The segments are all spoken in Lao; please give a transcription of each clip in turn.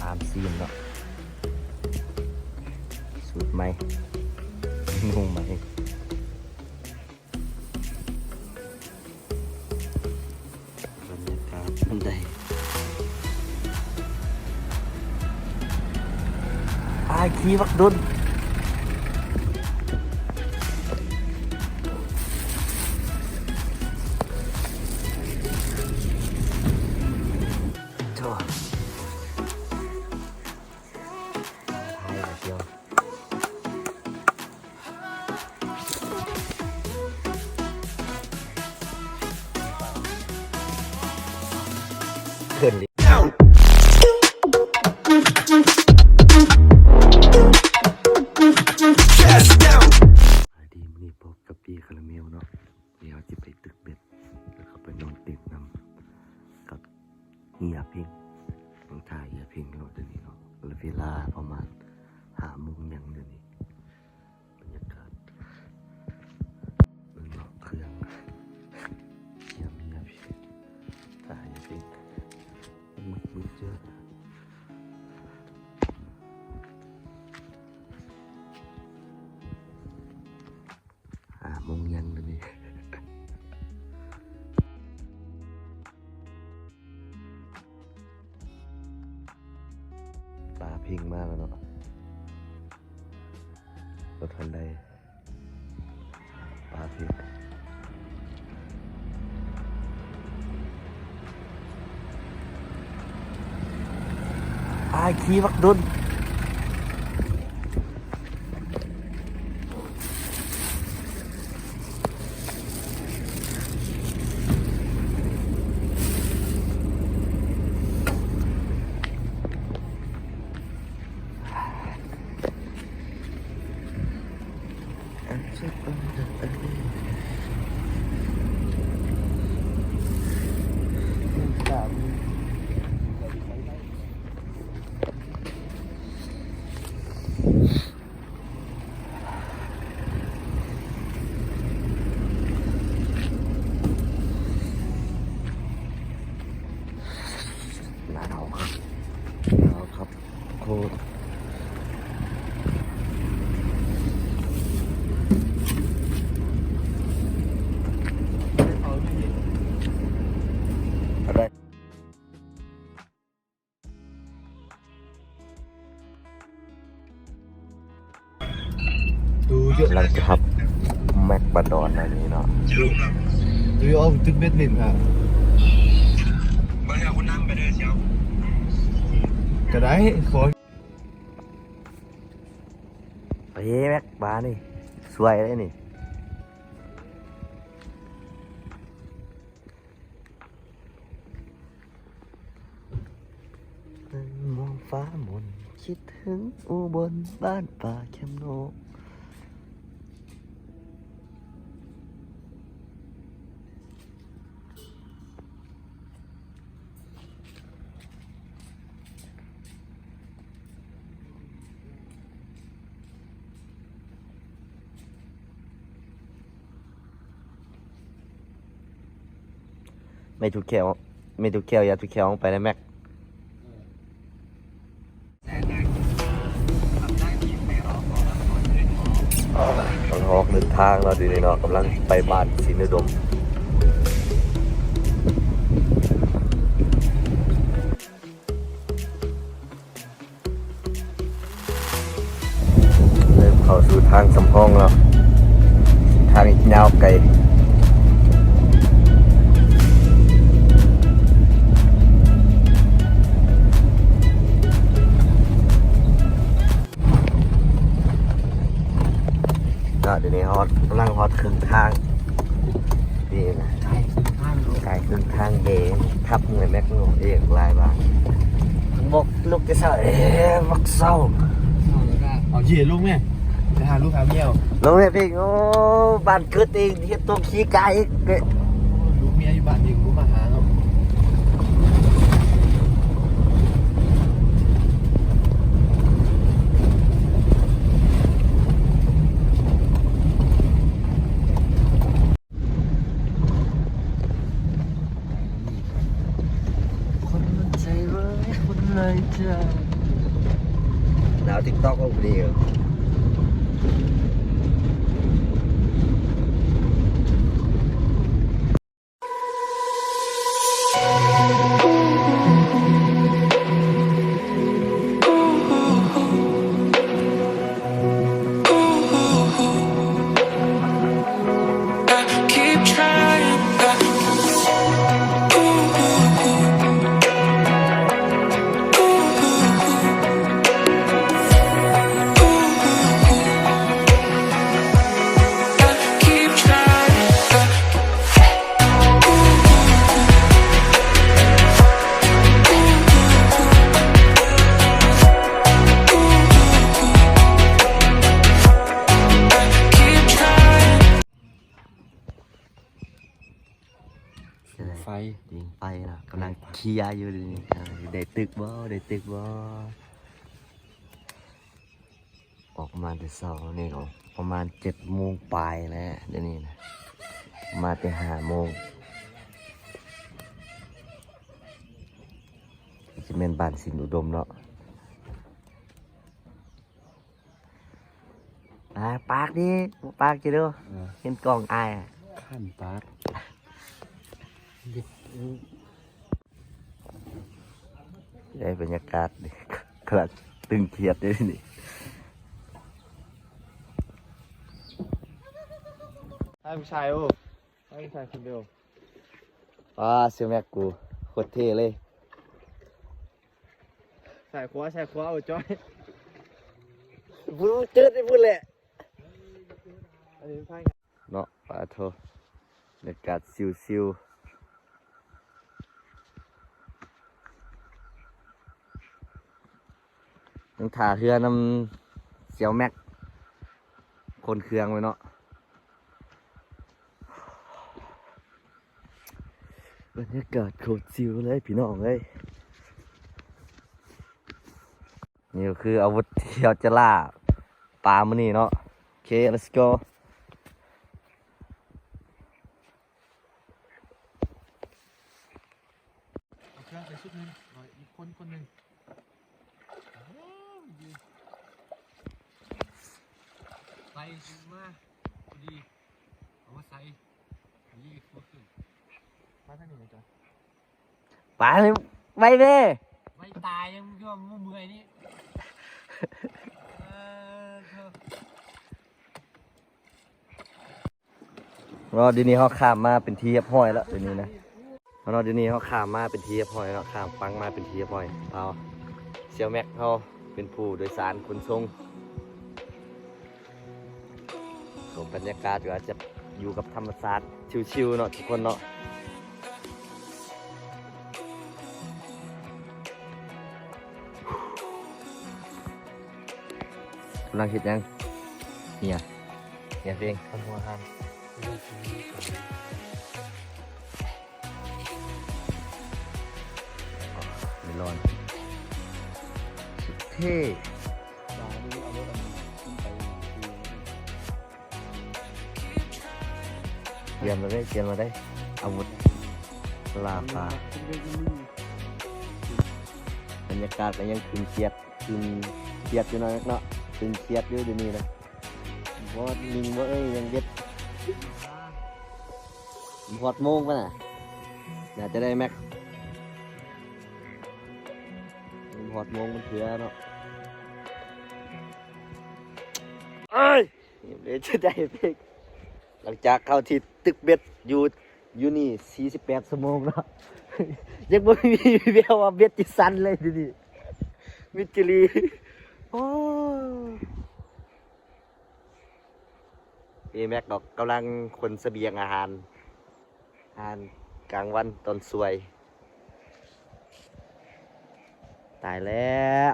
າມຊີມເນາະ ສູດໃໝ່ ເມນູໃໝ່. ບັນຍາກາດມັນໄດ້ ອ້າຍ ຂີ່ບັກດົນ ໂທ້ ຖ່າຍແລ້ວດຽວ. ຂຶ້ນດິ ສະບາຍດີ ມື້ນີ້ພົບກັບພີ່ຄາຣາເມວເນາະ ດຽວເຮົາຊິໄປຕຶກເບັດ ແລ້ວກໍໄປນອນເຕັນນຳກັບເຮຍເພັງ ນັ່ງຖ້າເຮຍເພັງເນາະ ດຽວນີ້ເນາະ ເວລາປະມານຫ້າໂມງຫຍັງດຽວນີ້. ບັນຍາກາດເບິ່ງເນາະ ເຄື່ອງ ຽມໆ ຖ້າໃຫ້ຕິດ ມືດໆ ເຈີ ຫ້າໂມງຫຍັງດຽວນີ້. ປາເພັງມາແລ້ວເນາະ ບໍ່ທັນໄດ້ ປາເພັງ ອ້າຍ ຂີ່ບັກດົນ. ໜາວຄັກ ໜາວຄັກໂຄດ. ກຳລັງຈະຮັບແມັກບາດອນອັນນີ້ເນາະ ຢູ່ອອກຕຶກເບັດຫຼິ້ນ ກະໄດ້ ຂໍ ເອີ ແມັກບານີ້ ສວຍເດ້ນີ້. ນັ່ງມອງຟ້າມົນ ຄິດເຖິງອຸບົນ ບ້ານປ່າແຄມໂນກ. ໄມ່ທຸກແຂ້ວ ໄມ່ທຸກແຂ້ວ ຢ່າທຸກແຂ້ວ ໄປໄດ້ແມັກ. ກຳລັງອອກເດີນທາງເນາະ ດຽວນີ້ເນາະ ກຳລັງໄປບ້ານສີນະດົມ. ເລີ່ມເຂົ້າສູ່ທາງສຳຮອງແລ້ວ ທາງອີກຍາວໄກ. ເນາະ ດຽວນີ້ຮອດ ກຳລັງຮອດເຄິ່ງທາງ ນີ້ນະ ໃກ້ເຄິ່ງທາງແລ້ວ ໃກ້ເຄິ່ງທາງເດ ທັບເມື່ອຍແມັກໂນເອກຫຼາຍບາດ ບອກລຸກແຕ່ເຊົ້າ ເອີ ບັກເຊົ້າ ເອົາເຢ ລົງແມ່ ໄປຫາລູກຫາເມຍ ລົງແມ່ເພງ. ໂອ້ ບ້ານເກີດເອງ ເຮັດຕົວຂີ້ກາຍເອງເດ້ ລູກເມຍຢູ່ບ້ານເອງ ບໍ່ມາຫາເນາະ. ຄົນມັນໃຈເວີຍ ຄົນຫຼາຍໃຈ. ດາວຕິກຕັອກລົງພໍດີ. Keep trying. ໄຟ ເປັນໄຟເນາະ ກຳລັງເຄຍຢູ່ນີ້ ເອີ ໄດ້ຕຶກບໍ່ ໄດ້ຕຶກບໍ່. ອອກມາແຕ່ເຊົ້ານີ້ກໍປະມານເຈັດໂມງປາຍແລ້ວ ດຽວນີ້ນະ ມາແຕ່ຫ້າໂມງ. ຊິແມ່ນບ້ານສິນອຸດົມເນາະ. ອາ ປາກດີ ປາກຢູ່ເດີ ເອີ ເຫັນກ້ອງອ້າຍ ຄັນປາກ. ໄດ້ບັນຍາກາດ ກຳລັງຕຶງຄຽດເດ້ນີ້ ໃຫ້ຜູ້ຊາຍ ໂອ້ ໃຫ້ຜູ້ຊາຍຄົນດຽວ. ວ້າ ຊື່ແມັກ ກູໂຄດເທ່ເລີຍ. ສາຍຂວາ ສາຍຂວາ ໂອ້ ຈ້ອຍ ພຸ້ນ ເຈີໄດ້ພຸ້ນແຫຼະ ອັນນີ້ໄປເນາະ. ປາໂທ ບັນຍາກາດຊິວໆ ຍັງຖ້າເຮືອນຳສ່ຽວແມັກ ຂົນເຄື່ອງໄວ້ເນາະ. ບັນຍາກາດໂຄດຊິວເລີຍພີ່ນ້ອງເອີຍ. ນີ້ກໍຄືອາວຸດທີ່ເຮົາຈະລ່າປາມື້ນີ້ເນາະ. ໂອເຄ let's go. ເອົາເຄື່ອງໄປຊຸດໜຶ່ງ ອີກຄົນ ຄົນໜຶ່ງ. ໃສ່ມາພໍດີ ເອົາມາໃສ່ ນີ້ຄືຂຶ້ນ ມາທາງນີ້ຈ້ອຍ ໄປ ໄວແດ່ ໄວຕາຍ ຍັງເມື່ອຍນີ້ ເອີ. ເນາະ ດຽວນີ້ເຮົາຂ້າມມາເປັນທີ່ຮຽບຮ້ອຍແລ້ວ ດຽວນີ້ນະ ເນາະ ດຽວນີ້ເຮົາຂ້າມມາເປັນທີ່ຮຽບຮ້ອຍເນາະ ຂ້າມຝັ່ງມາເປັນທີ່ຮຽບຮ້ອຍ. ເອົາ ສ່ຽວແມັກເຮົາເປັນຜູ້ໂດຍສານຂົນສົ່ງ. ໂອ້ ບັນຍາກາດກໍອາດຈະຢູ່ກັບທຳມະຊາດ ຊິວໆ ເນາະ ທຸກຄົນເນາະ. ກຳລັງເຮັດຫຍັງ? ເຫຍ ເຫຍເພງ ທຳຫົວຫັ້ນ ເມລອນ ສຸດເທ່. ຕຽມມາເລີຍ ຕຽມມາເລີຍ ອາວຸດລ່າປາ. ບັນຍາກາດກໍຍັງຕຶງຄຽດ ຕຶງຄຽດຢູ່ເນາະ ເນາະ ຕຶງຄຽດຢູ່ດຽວນີ້ນະ. ບໍ່ໜິ່ງບໍ່ເອີຍ ຍັງເບັດ ຮອດໂມງປະນະ ໜ້າຈະໄດ້ແມັກ ຮອດໂມງມັນເທື່ອເນາະ. ເອີຍ ເລີຍຈະໄດ້ເບກ ຫຼັງຈາກເຮົາທີ່ຕຶກເບັດຢູ່ ຢູ່ນີ້ສີ່ສິບແປດຊົ່ວໂມງເນາະ ຍັງບໍ່ມີແວວວ່າເບັດຈະສັ່ນເລີຍດຽວນີ້ ມິດຈີລີ. ໂອ້ ເອແມັກກໍກຳລັງຂົນສະບຽງອາຫານ ອາຫານກາງວັນຕອນສວຍ. ຕາຍແລ້ວ.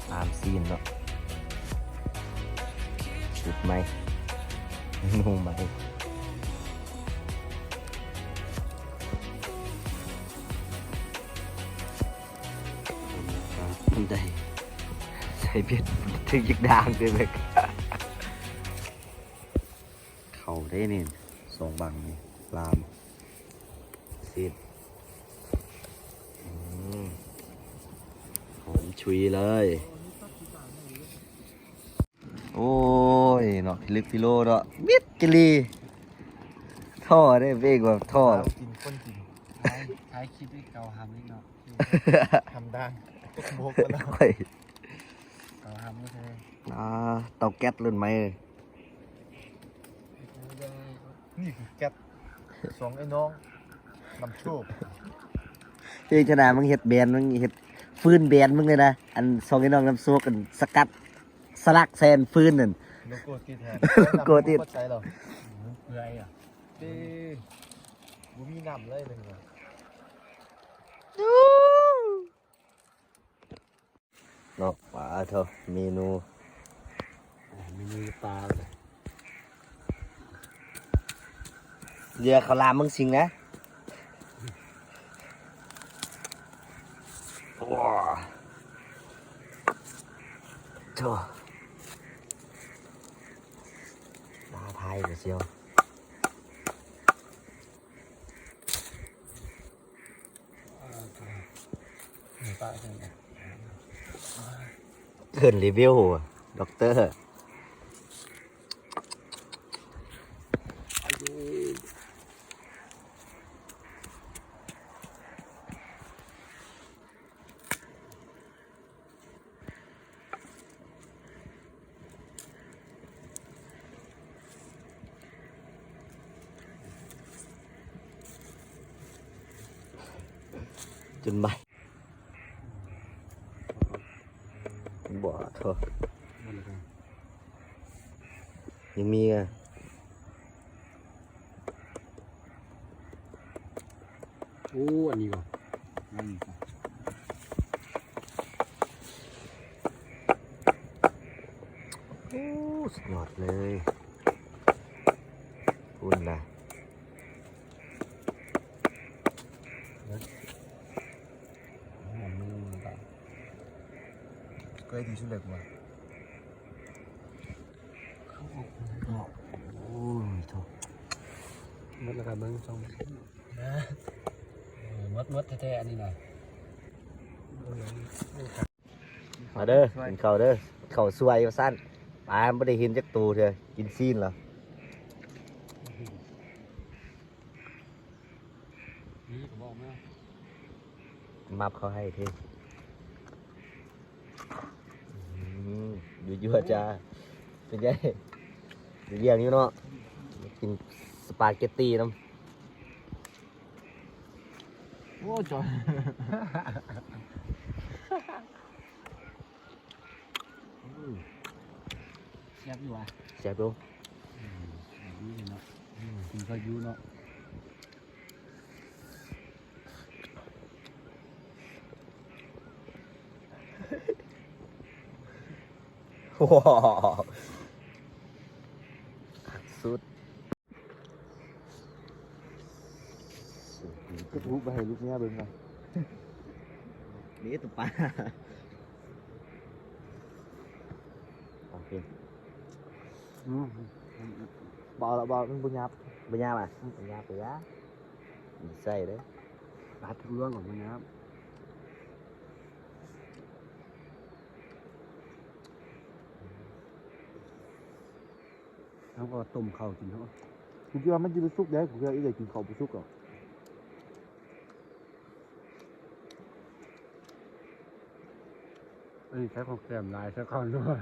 ສາມຊີນເນາະ ຊຸດໃໝ່ ເມນູໃໝ່. ເຜັດ ຖືກຢາກດ່າງເດ້ແມັກ. ເຂົ້າເດ້ນີ້ ສອງບັງນີ້ ລາມ ຊີດ ອືມ ຫອມຊຸຍເລີຍ. ໂອ້ຍເນາະ ພິລຶກພິໂລເນາະ ມິດກະລີ ທໍ່ເດ້ ເບກວ່າທໍ່ ກິນຄົນກິນ ຖ່າຍ ຖ່າຍຄລິບໃຫ້ເຂົາຫຳອີກເນາະ ຫຳດ່າງ ໂບກແລ້ວ ຂ້ອຍ ເຂົາຫຳເລີຍ ອ່າ ເຕົາແກັສລຸ້ນໃໝ່ ນີ້ຄືແກັສ ສອງໄອ້ນ້ອງນຳໂຊກ ເອີ ທະນາ ມຶງເຮັດແບຣນ ມຶງເຮັດຟືນແບຣນມຶງເລີຍນະ ອັນສອງໄອ້ນ້ອງນຳໂຊກ ອັນສະກັດ ສະຫຼັກແຊນຟືນນັ້ນ ໂລໂກ້ຕິດແທ້ ໂລໂກ້ຕິດ ໃສເລີຍ ເປື່ອຍອ່ະ ເອີ ບໍ່ມີນ້ຳເລີຍເນາະ ປາໂທ ເມນູ ເມນູປາ ເຫຼືອເຂົ້າລາມເມືອງສິງນະ. ໂອ້ ໂທ້ ຕາພາຍກໍສຽວ ເກີນເລເວວ ດັອກເຕີ. ຈົນໃບ ບໍ່ ໂທ້ ຍັງມີກະ. ໂອ້ ອັນນີ້ກໍ ອັນນີ້ກໍ ໂອ້ ສຸດຍອດເລີຍ ພຸ້ນນະ ເອີ ອັນນີ້ກໍ ເຄີຍທີ່ສຸດເລີຍກວ່າ. ໂອ້ຍ ໂທ້ ໝົດແລ້ວກະເບິ່ງຊ່ອງ ເອີ ໝົດ ໝົດແທ້ໆ ອັນນີ້ນະ ມາເດີ ກິນເຂົ້າເດີ ເຂົ້າສວຍວ່າຊັ້ນ ປາບໍ່ໄດ້ເຫັນຈັກໂຕເທື່ອ ກິນຊີ້ນແລ້ວ. ນີ້ກະບອກມາ ມັບເຂົາໃຫ້ເດ້ ອືມ ຢູ່ຢູ່ອາຈານ ເປັນໄງ ຢູ່ລ້ຽງຢູ່ເນາະ ກິນສະປາເກັດຕີນຳ ໂອ້ ຈອຍ. ອືມ ແຊບຢູ່ຫວາ ແຊບຢູ່ ອືມ ແຊບຢູ່ເນາະ ອືມ ກິນເຂົ້າຢູ່ເນາະ ວ້າວ ຄັກສຸດ. ເກັບຮູບໄປໃຫ້ລູກເມຍເບິ່ງກ່ອນ ນີ້ຕົວປາ ໂອເຄ ອືມ ບໍ່ລະ ບໍ່ ມັນບໍ່ຫຍາບ ບໍ່ຫຍາບອ່ະ ອືມ ບໍ່ຫຍາບເລີຍ ໃສ່ເດີ ຕັດທຸກເລື່ອງຂອງບໍ່ຫຍາບ. ເຮົາກໍຕົ້ມເຂົ້າກິນເນາະ ກູຄິດວ່າມັນຊິບໍ່ສຸກເດ້ ກູຄິດວ່າອີ່ເອື້ອຍກິນເຂົ້າບໍ່ສຸກດອກ ອັນນີ້ໃຊ້ຂອງແຖມຫຼາຍ ໃຊ້ຂອງນ້ອຍ.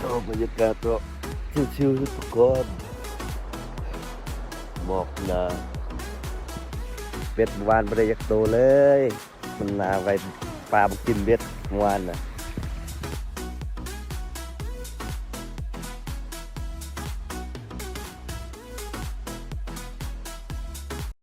ໂອ້ ບັນຍາກາດເນາະ ຊິວໆ ທຸກຄົນ ໝອກໜາ ເບັດເມື່ອວານບໍ່ໄດ້ຈັກໂຕເລີຍ ມັນໜາວໄວ ປາບໍ່ກິນເບັດເມື່ອວານນະ.